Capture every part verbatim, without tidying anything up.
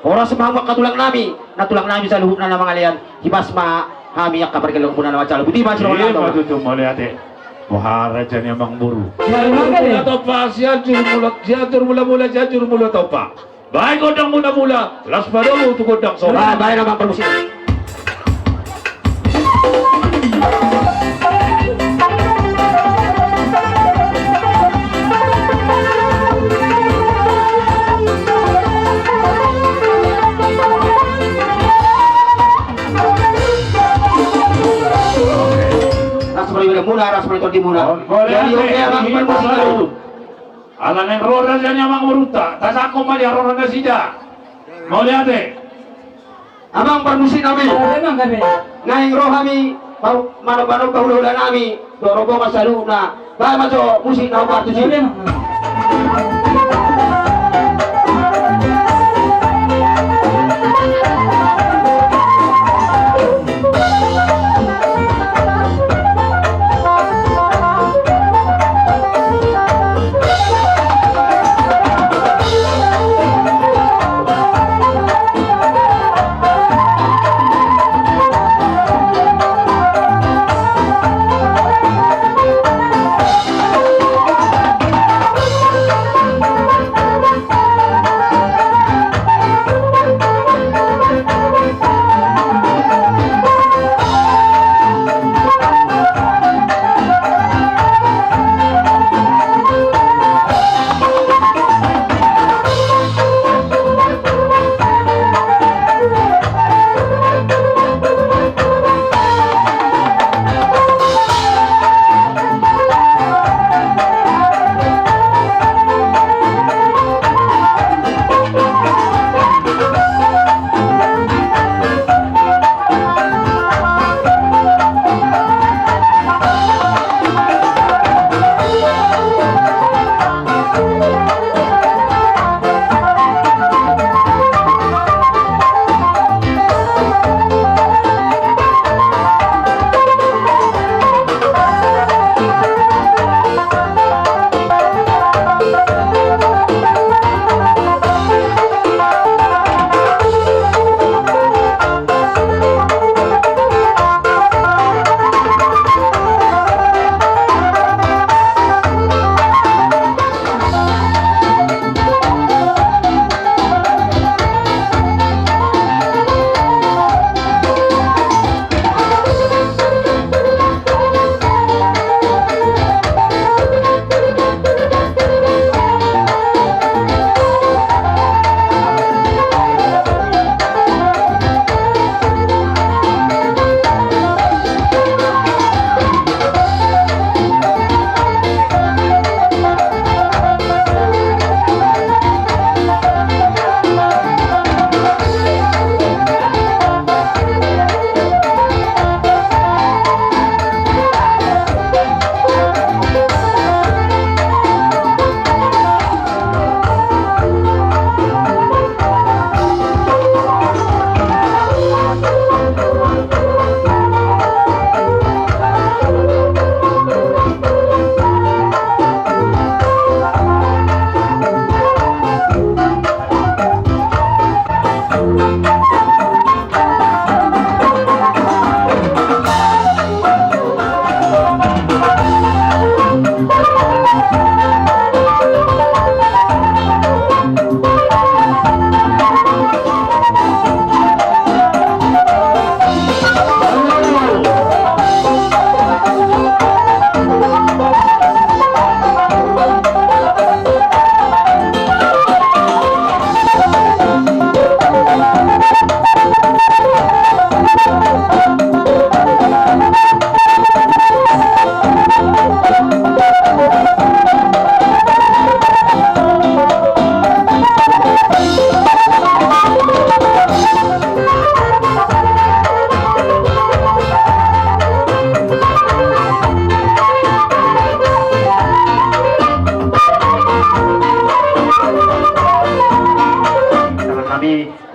Horas ma hamu angka tulang nami, na tulang nami saluhutna na mangalean, hipas ma hami angka pargelong muna na mansai. Boti ma. Ima tutu, mauliate. Boha raja ni amang boru. Sianjur mula tompa, sianjur mula, sianjur mula mula, sianjur mula tompa. Baen gondang muna mula, laos padomu tu gondang soba. Baen, baen amang parmusik. Ras mari muna, ras mari tondi muna. Jadi oke, amang parmusik. Ala naeng ro raja ni amang borunta, tasangkop ma di haroro nasida. Mauliate. Amang parmusik nami. Naeng ro hami, manoba-noba hula-hula nami, dohot rombongan saluhutna. Baen ma jo musik na hombar tusi.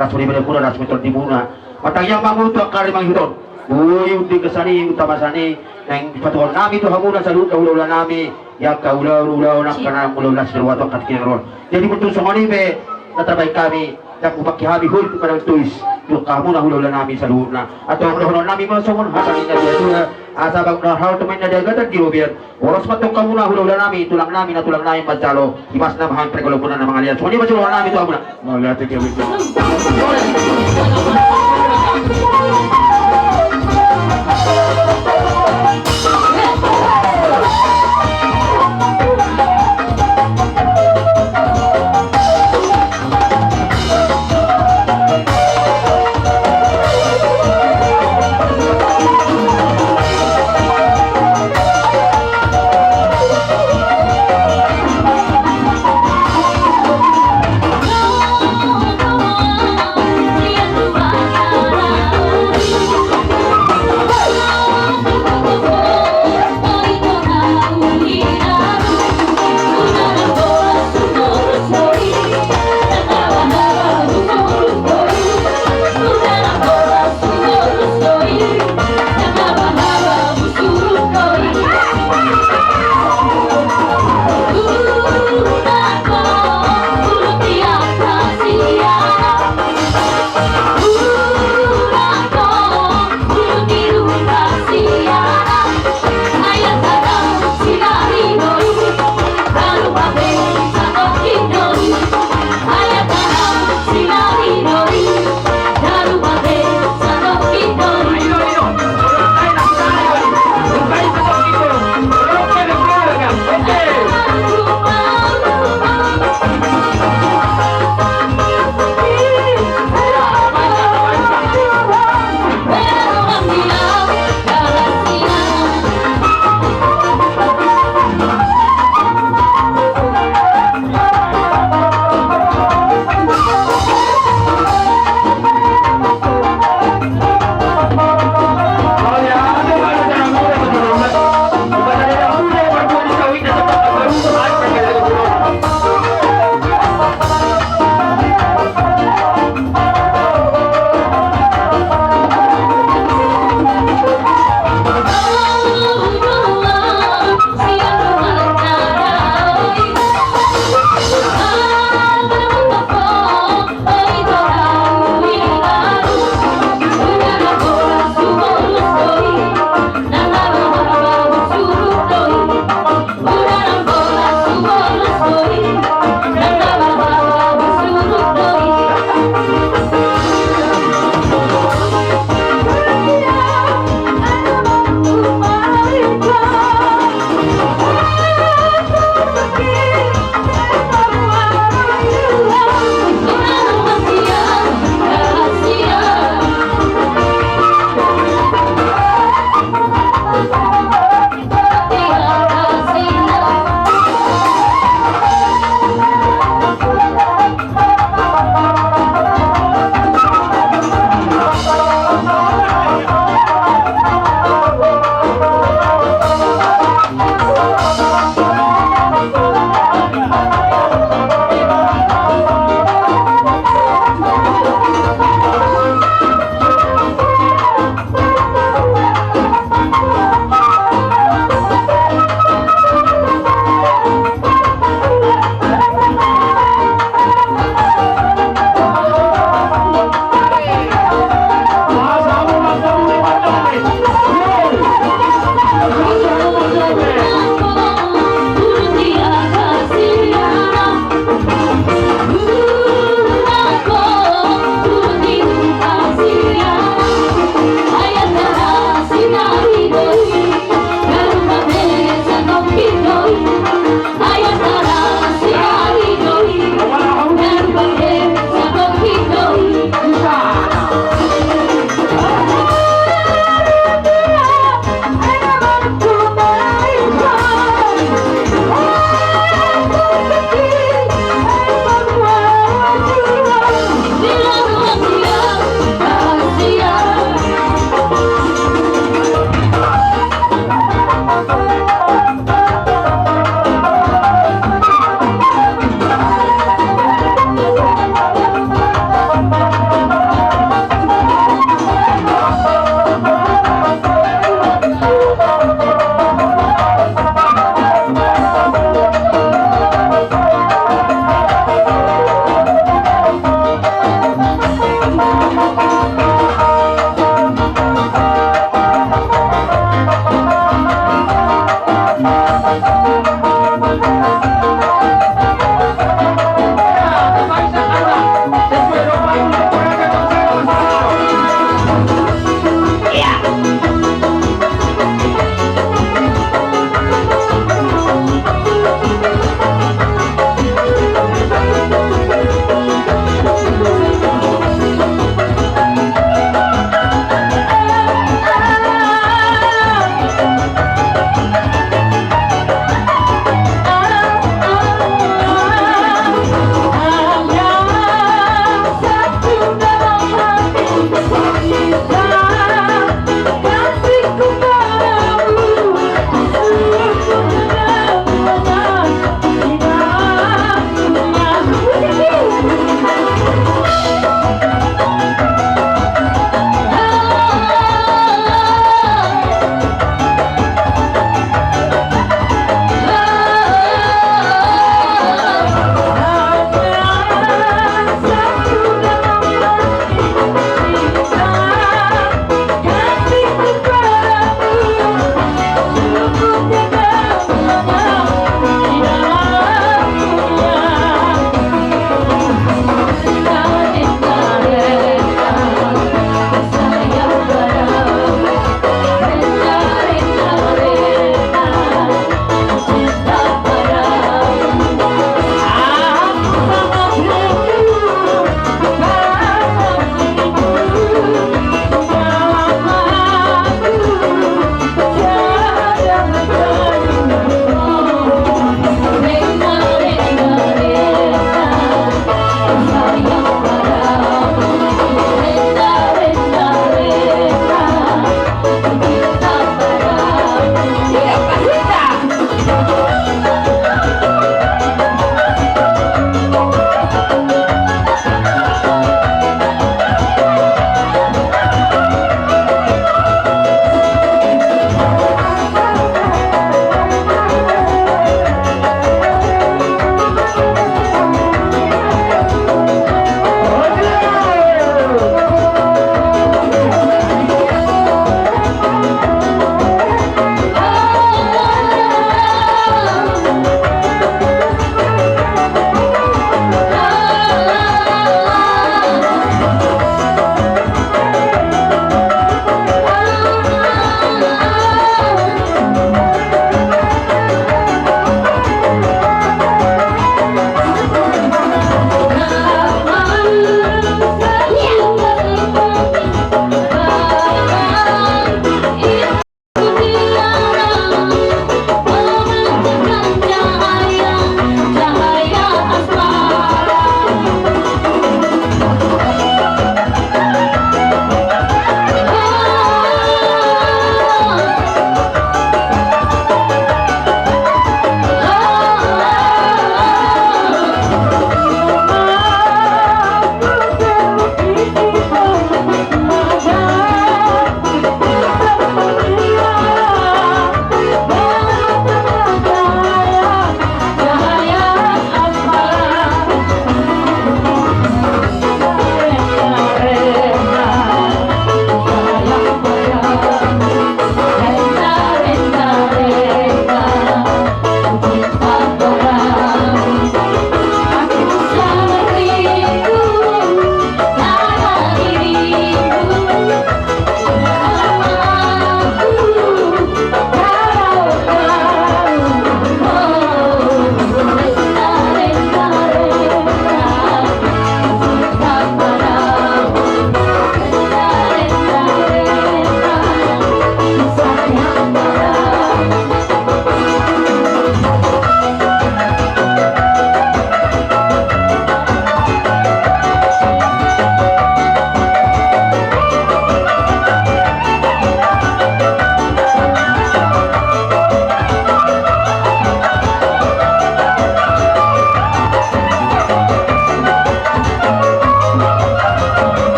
Las ma di badanmuna, las ma di tondimuna. Martangiang ma hamu tu angka ari mangihuthon. Boi undi gasan i, utamana gasan i, naeng dipatupaon nami tu hamuna saluhutna hulahulanami, di angka ulaon, ulaon angka na ulaon las di roha tu angka tingki na ro on. Jadi molo tung songon i pe na tarbahen hami, ndang hupangke hami holit manang tois tu angka hamuna hulahulanami saluhutna. Antong dohonon nami ma songon hata ni natuatua, asa bahen na hal tu ma inna di agatan di robean. Horas ma antong hamuna hulahulanami, tulang nami, na tulang nami manjalo, ibas nama hami pargolomuna na mangalean. Songon i ma jolo nami tu hamuna. Mauliate.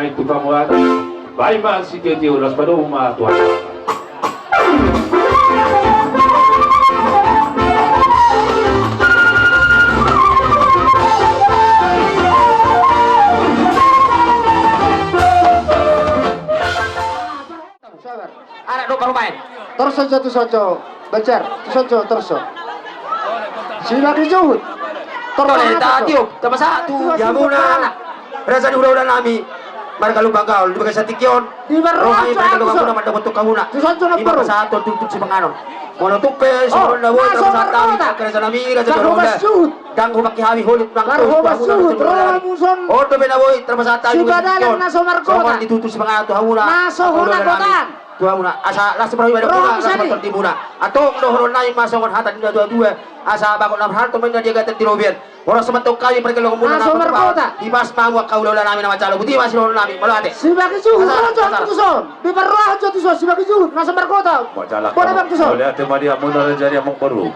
Ai tu pamuat, baen ma sitio-tio, laos padomu ma tu atas. Sabar. Anak do parumaen. Torso jo tu son jo. Bajar tu son jo torso. Sibagi juhut. Torso. Tole, ta tiop, ta pasahat tu hamuna. Raja ni hula-hula nami, marga Lumban Gaol, di bagasan tingki on. Roha ni marga Lumban Gaol mandapot tu hamuna. Tu son jo na paru. Ima pasahat tu tutu sipanganon. Molo tung pe songon na boi, ta pasahat hami tu raja nami, raja ni hula-hula. Ndang hupangke hami holit nang tu hamuna. On dope na boi, ta pasahat hami tu tutu sipanganon tu hamuna. Na so hona gotan. Tu hamuna, asa las marhua las martondimuna. Antong dohonon nami ma songon hata ni na tua-tua, asa bagot na marhalto ma inna di agatan di robean. Horas ma antong hami pargelonganmuna na markota. Ibas ma hamu angka hula-hula nami na manjalo, botima sidohonon nami, mauliate. Sibagi juhut, ro jo tu son. Diparrohahon jo tu son, sibagi juhut, na so markota. Mauliate ma di hamuna raja ni amangboru.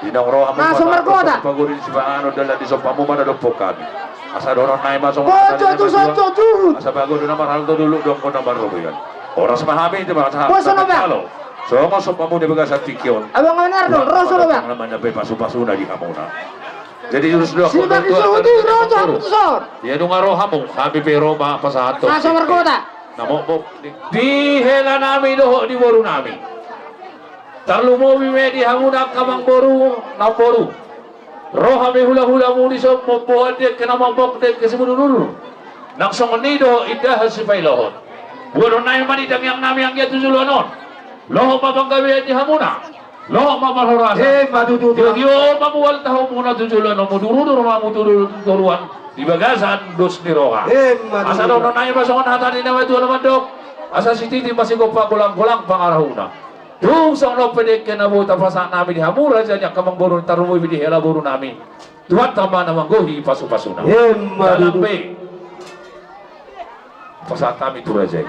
Di naung ro hamu na so markota. Paguri sipanganon, dalan ni sombamu ma na dophon hami. Asa dohonon nami ma songon hata ni na tua-tua. Asa bagot do na marhalto, dolok do angka na marrobean. Horas ma hami, terima kasih. Songon sombamu di bagasan tingki on. Abang Leonardo, ro songon bang. Namanya pe pasu-pasuna di hamuna. Jadi jurus dua. Sibagi juhut, ro jo tu son. Ia nunga ro hamu, hami pe ro ma pasahathon. Na so markota. Na mokmok di hela nami dohot di boru nami. Tarlumobi ma i di hamuna angka amangboru, namboru. Ro hami hula-hulamu dison mamboan dengke na mokmok, dengke simudur-udur. Nang songon i dohot indahan sipailohon. Boanon nami ma di tangiang nami anggiat tu joloan on. Lohot ma panggabean di hamuna. Lohot ma parhorasan. Emma tutu. Tio-tio ma mual taonmuna tu joloan on, mudur-udur ma hamu tu toruan di bagasan dos ni roha. Emma tutu. Asa dohonon nami ma songon hata ni na tua na mandok. Asa sititi ma sigompa, golang-golang pangarahutna. Tung songon on pe dengke na boi tapasahat nami di hamu raja ni angka amangboru, tarlumobi di hela boru nami. Tuhanta ma na manggohi pasu-pasuna. Emma tutu. Pasahat hami tu raja i.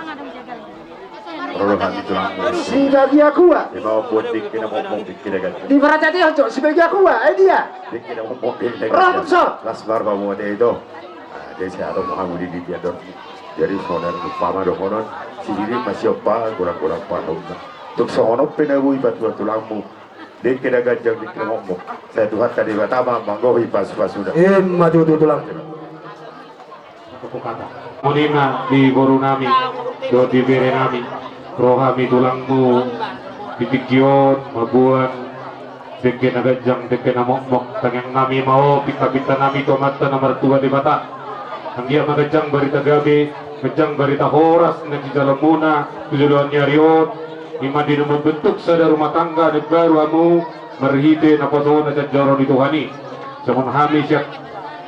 Ro hami tulang. Sibagia kua. Ima mamboan dengke na mokmok, dengke na ganjang. Di baraja dia jo sibagia kua, eh dia. Dengke na mokmok, dengke na ganjang. Ro tu son. Las marba mo te ito. Jadi saya atau mau hamu di dia dor. Jadi saudara umpama dohonon, sidiri masih opa, golang-golang pangarahutna. Tung songon on pe na boi patua tulangmu. Dengke na ganjang, dengke na mokmok. Sai Tuhanta Debata ma manggohi pasu-pasuna. Emma tutu tulang. Songon i ma di boru nami dohot di bere nami, ro hami tulangmu di tingki on mamboan dengke na ganjang, dengke na mokmok. Tangiang nami ma on, pinta-pinta nami tu Amanta na martua Debata. Anggiat ma ganjang barita gabe, ganjang barita horas na sijaloonmuna tu joloan ni ari on. Ima di na mambentuk sada rumah tangga na imbaru hamu marhite naposona sian joro ni Tuhan i. Songon hami sian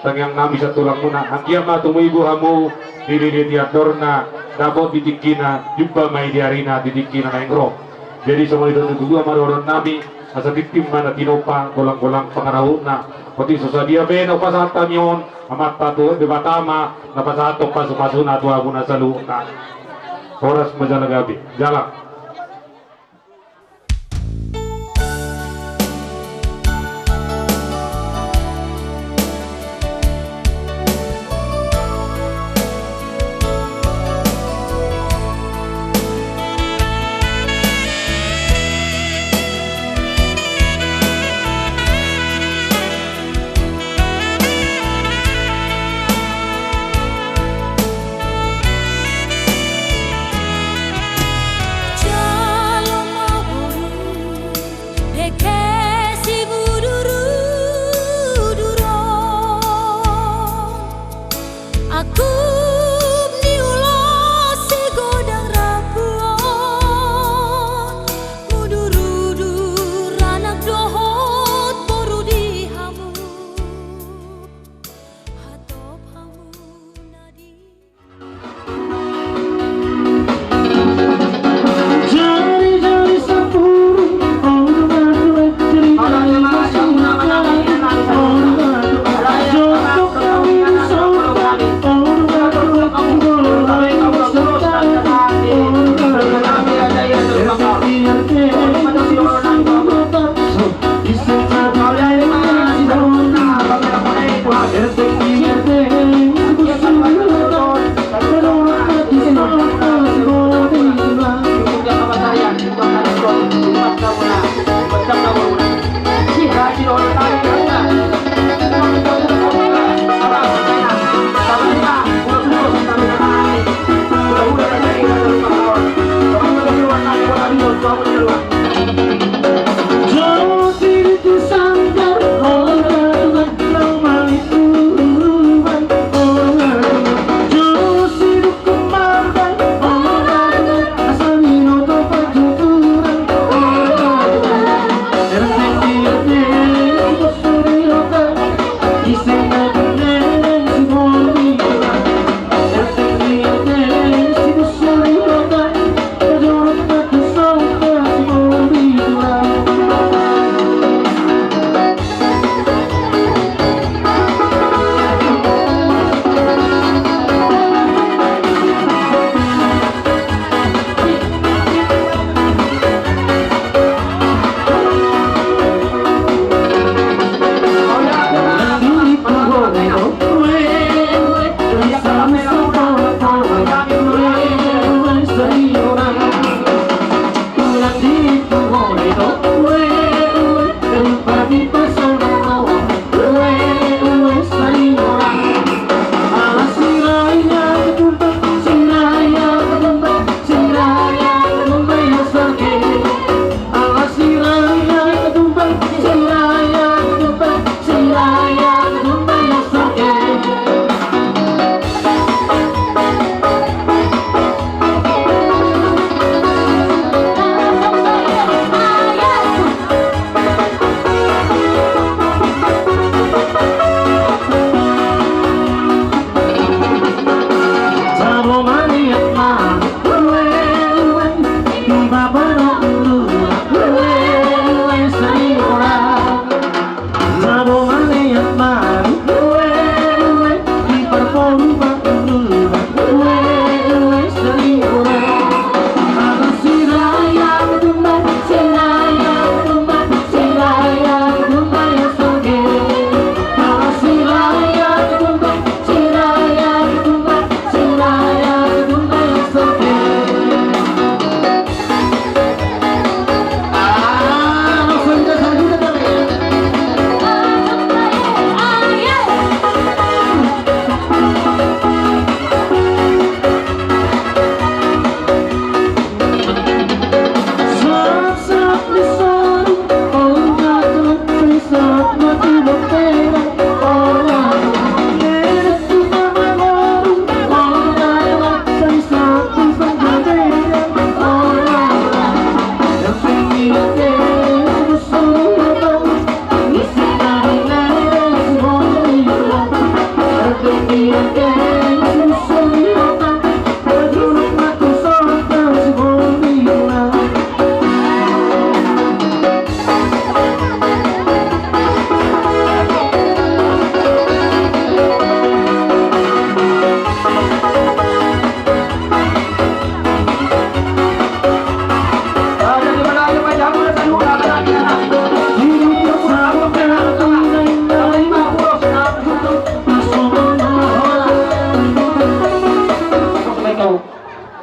tangiang nami sian tulangmuna, anggiat ma tumibu hamu di lili ni andorna, dapot di tingkina, jumpa ma i di arina di tingkina naeng ro. Jadi songon i do tutu ma dohonon nami, asa tintin ma na tinompa, golang-golang pangarahutna. Otik so sadia pe na hupasahat hami on, Amanta tu Debata ma na pasahathon pasu-pasuna tu hamuna saluhutna. Horas ma jala gabe. Jala.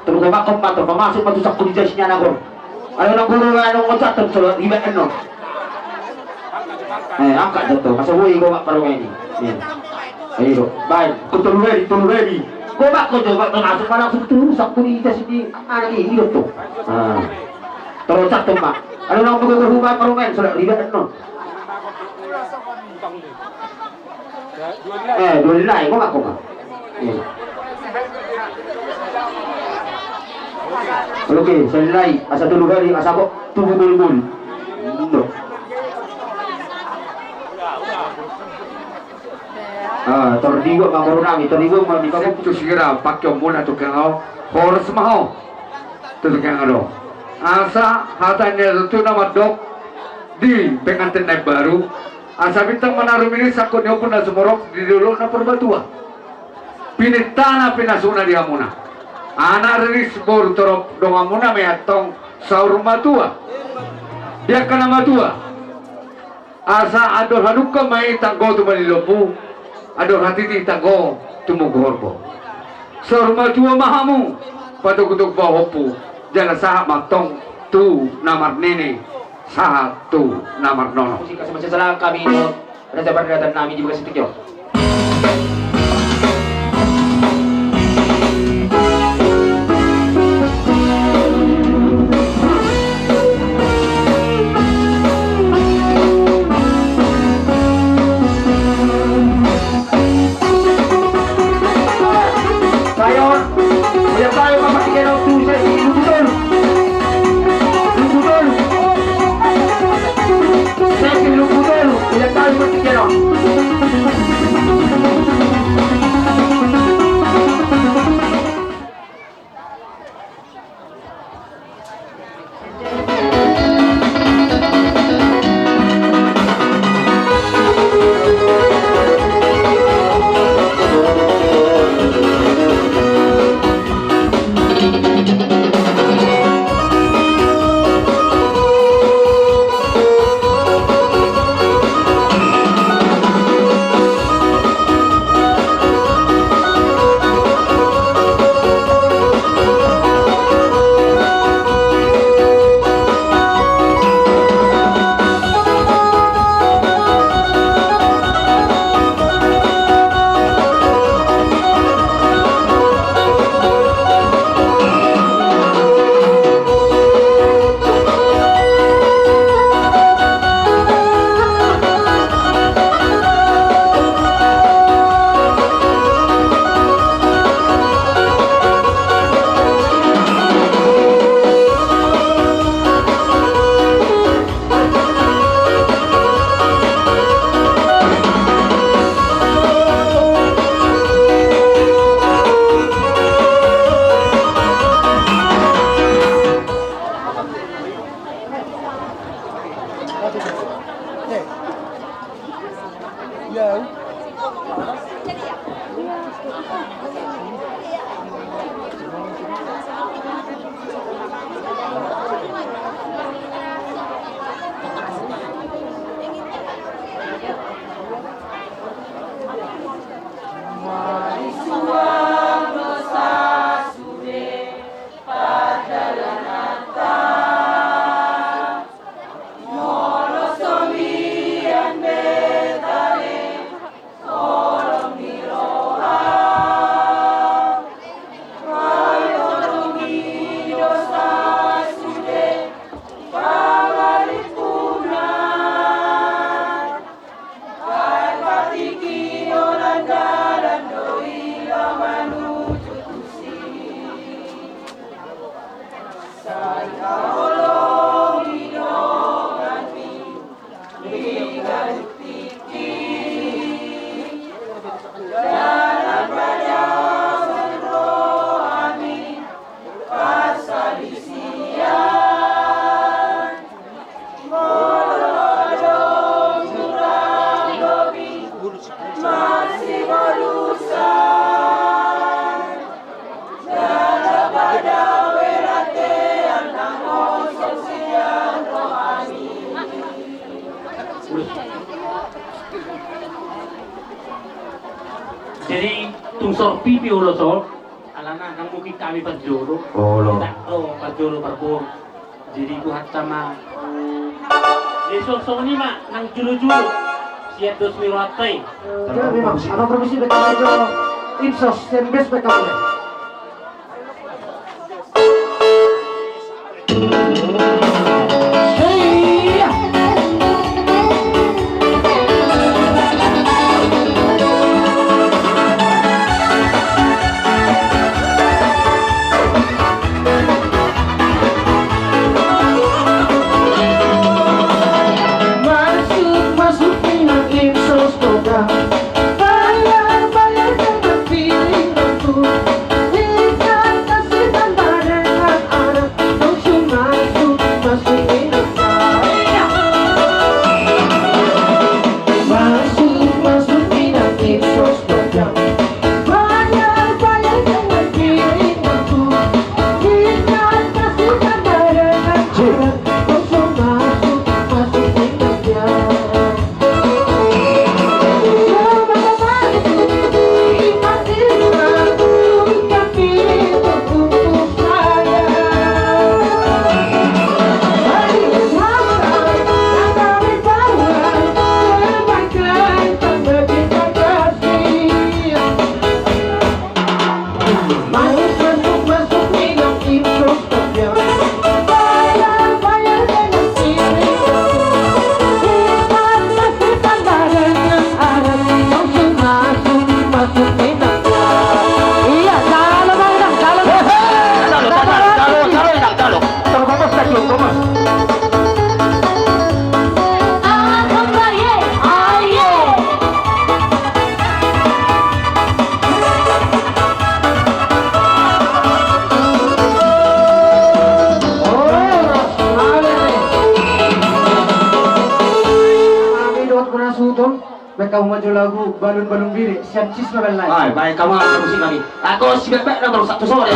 Terus bakkon ma, terus masuk ma tu sangkut di jasnya nagor. Ayo nang guru, ayo nang ngocak, terus salat ribet annon. Eh, angkat jatuh. Masa gue gue mak parung ini. Iya. Ayo, baik. Kau tolu ready, tolu ready. Gue mak kau coba, kau masuk ma langsung tu sangkut di jas ini. Anak ini hidup tuh. Ah. Terus cak tuh, Mak. Ayo nang guru, gue mak parung ini, salat ribet annon. Eh, dua lai, kok aku, Pak? Iya. Oke, salelai, asa tolu hali, asa kok tubu bolu-bolu. Indo. Ah, tor dibuat ma boru nami, tor dibuat ma di kamu. Tu sira, pakai omuna tu kengau, horas ma ho. Tu kengau do. Asa, hata ni tu nama dok, di pengantin na baru, asa bintang manaru mini sangkut ni ombun na sumorop di dolok na Purbatua. Pinintana pinasuna di hamuna. Anak riris boru torop donganmuna ma i antong saur matua. Di angka na matua. Asa andor hadungka ma i tanggo tumomba ni lombu, andor hatiti tanggo tumonggu horbo. Saur matua ma hamu. Patogotog ma hompu, jala sahat ma antong tu na marnini, sahat tu na marnono. Musik kasih masih salah kami, Raja Pardata nami di Bekasi Tinggi. Jadi tung sorpipi olo sol. Alana nang mungkin kami parjolo. Olo. Kita, oh, parjolo parboru. Jadi ku hatta ma. Jadi songon i ma nang jolo-jolo. Siap dos miro hatta i. Jadi memang ada permisi dekat aja. Insos sembes dekat aja. Au ma jo lagu Balun Balun Biri sian Cisma Ballai. Ai, baen hamu ma musik nami. Anggo sibekbek na torus, satu sore.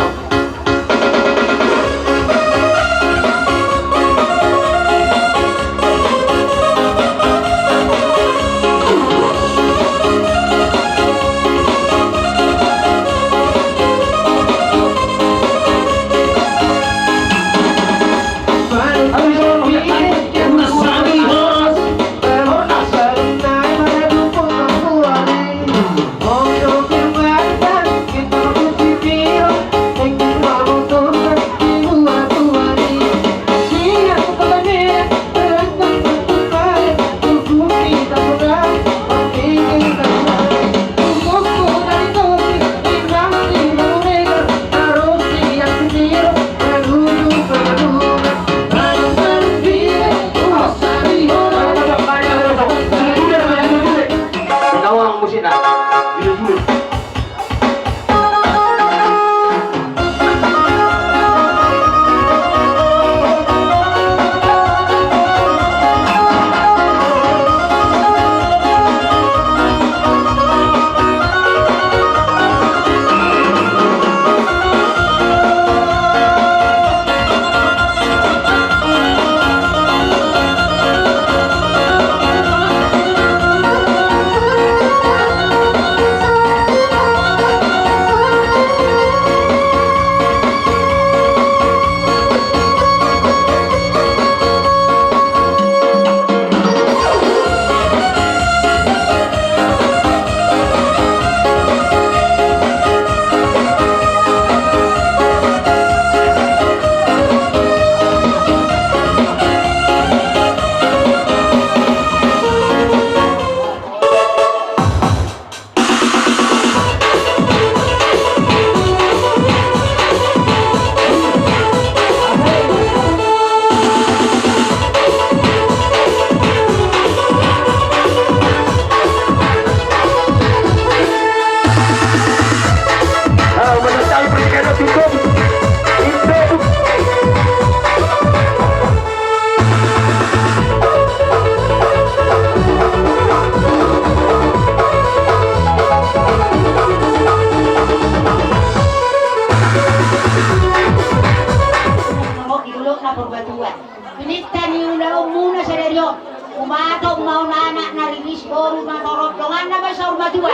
Di dolokna Purbatua. Pinta ni ulaonmuna sadari on. Hupasahat ma on anak na riris, boru na torop, donganna ma saur matua.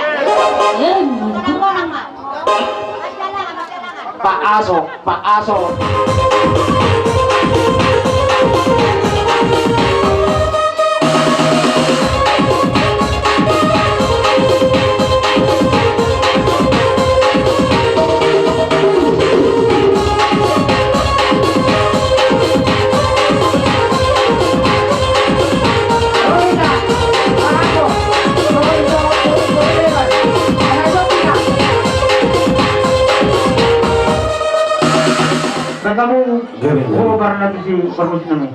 Em. Monang-monang ma. Pak Aso, Pak Aso. Tangkamu. Gabe, gabe. Oh, karena tu si parmusik nami.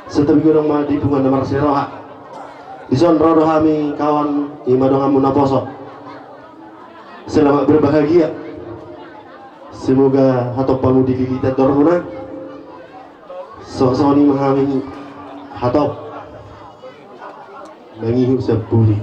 Santabi godang ma di punguan na marsiroha. Dison ro do hami kawan, i ma donganmu naposo. Selamat berbahagia. Semoga hatop hamu dililiti andormuna. Songon i ma hami, hatop. Mangihut sampuli.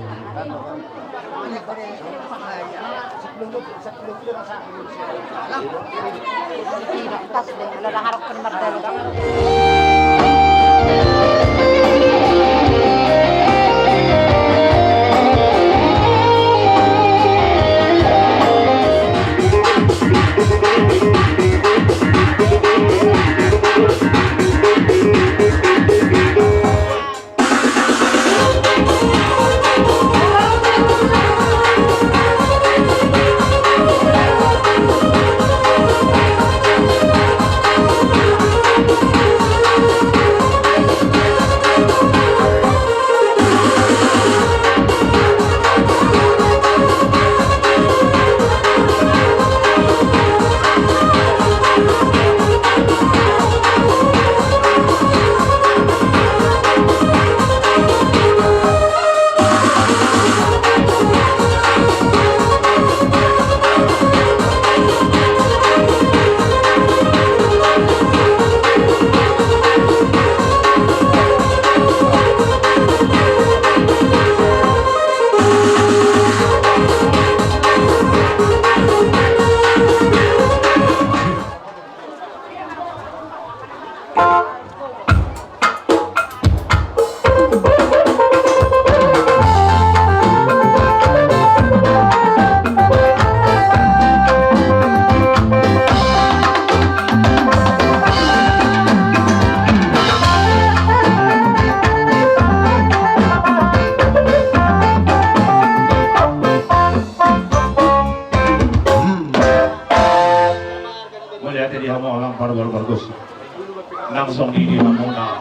Songon i di hamuna.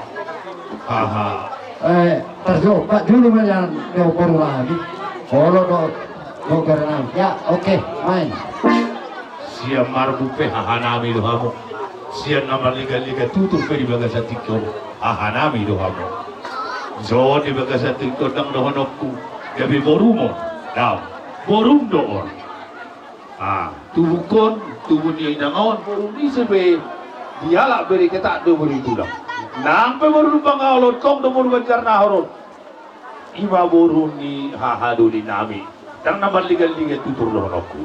Aha. Eh, tarjompa julu ma nian do boru nami. Olo do, do boru nami. Ya, oke, main. Sian marbun pe haha nami do hamu. Sian na marligatligat tutur pe di bagasan tingki on haha nami do hamu. Songon di bagasan tingki on ndang dohononku gabe borumu. Dang, borum do on. Ah, tubukkon, tubu ni inang on, boru ni ise pe dialap bere ketak do boru ni tulang. Nang pe boru Lumban Gaol on, tong do boru Banjar Nahor on. Ima boru ni haha doli nami. Ndang na marligatligat tutur dohononku.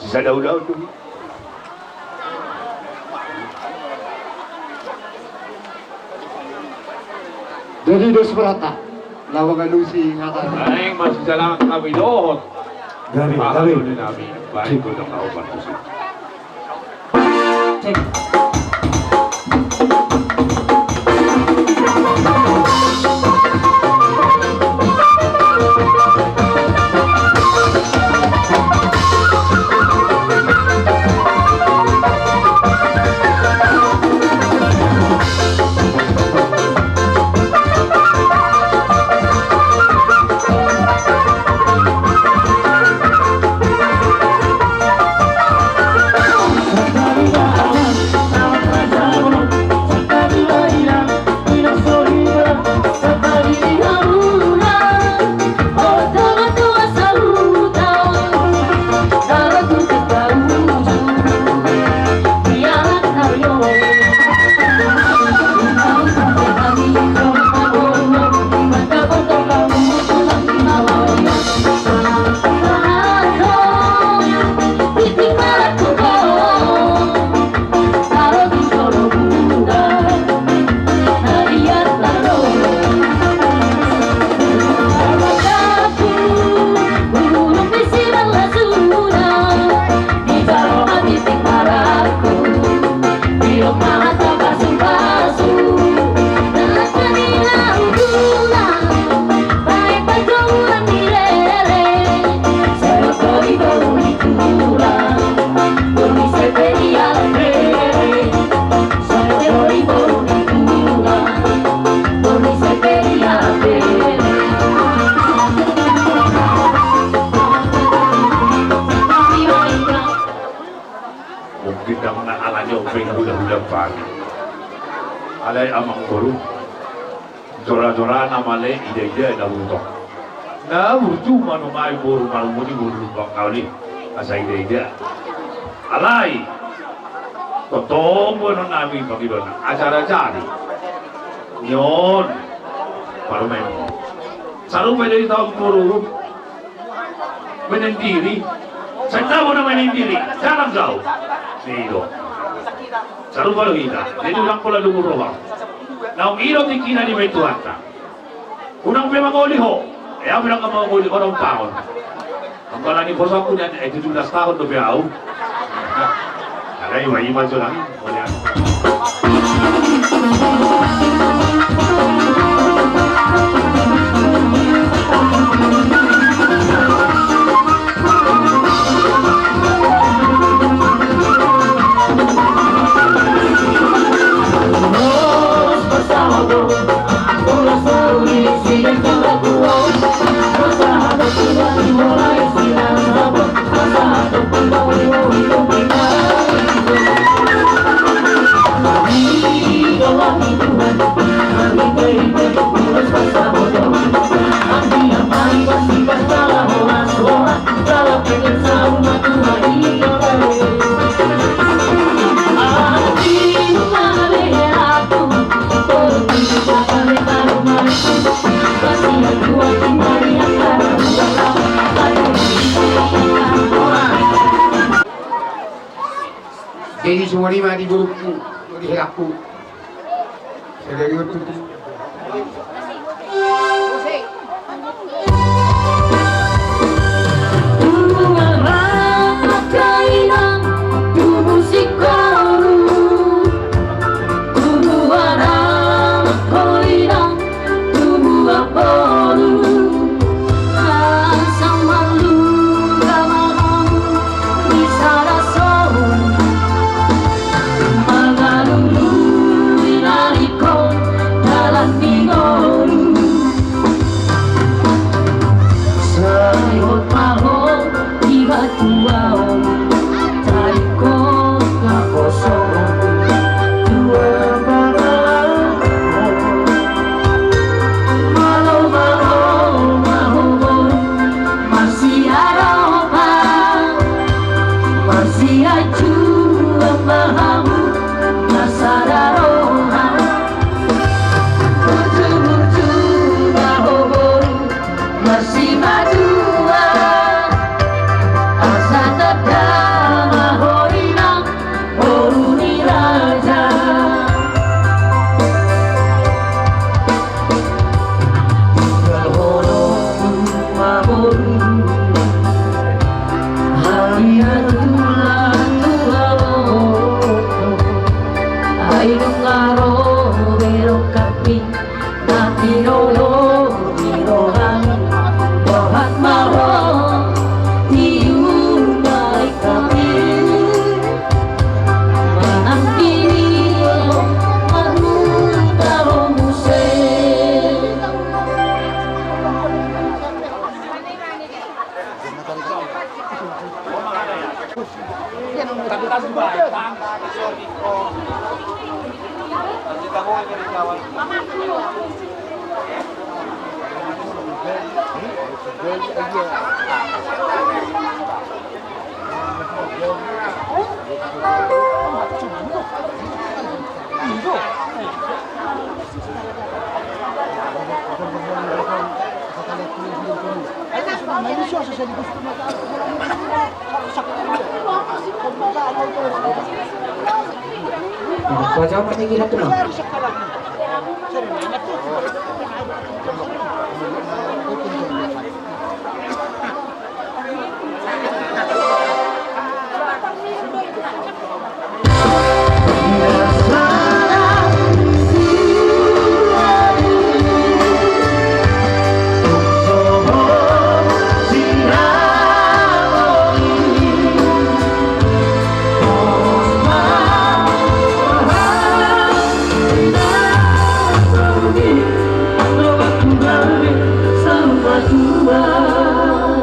Sisada ulaon do i. Jadi dos berata, lawan alusi ngata. Naeng masih jalan kami dohot. Gabe, gabe. Baik, udah tahu bagus. Mungkin ndang na alani on pe hulahula pagi. Alai amangboru, jorajora na male idaida na burju. Na burju ma nuaeng boru marhumuni boru Lumban Gaol i asa idaida. Alai tongtong boanon nami pangidona acara jadi ni on parumaen. Sarupa do i taon boru. Menendiri. Sai tabo na menendiri. Dalam kau. Ido. Sarupa do hita. Jadi unang pola luhur roha. Naung i do tingkina dibaen Tuhanta. Unang pe mangoli ho. Ia unang mangoli ho na umpangon. Anggo na niposoku nian, eh, tujuh belas tahun dope au. Alai ima, ima jo nang. Jadi songon i ma di borungku, di herangku. Sadari on tutu.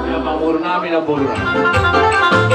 Ia pamurna mina purna.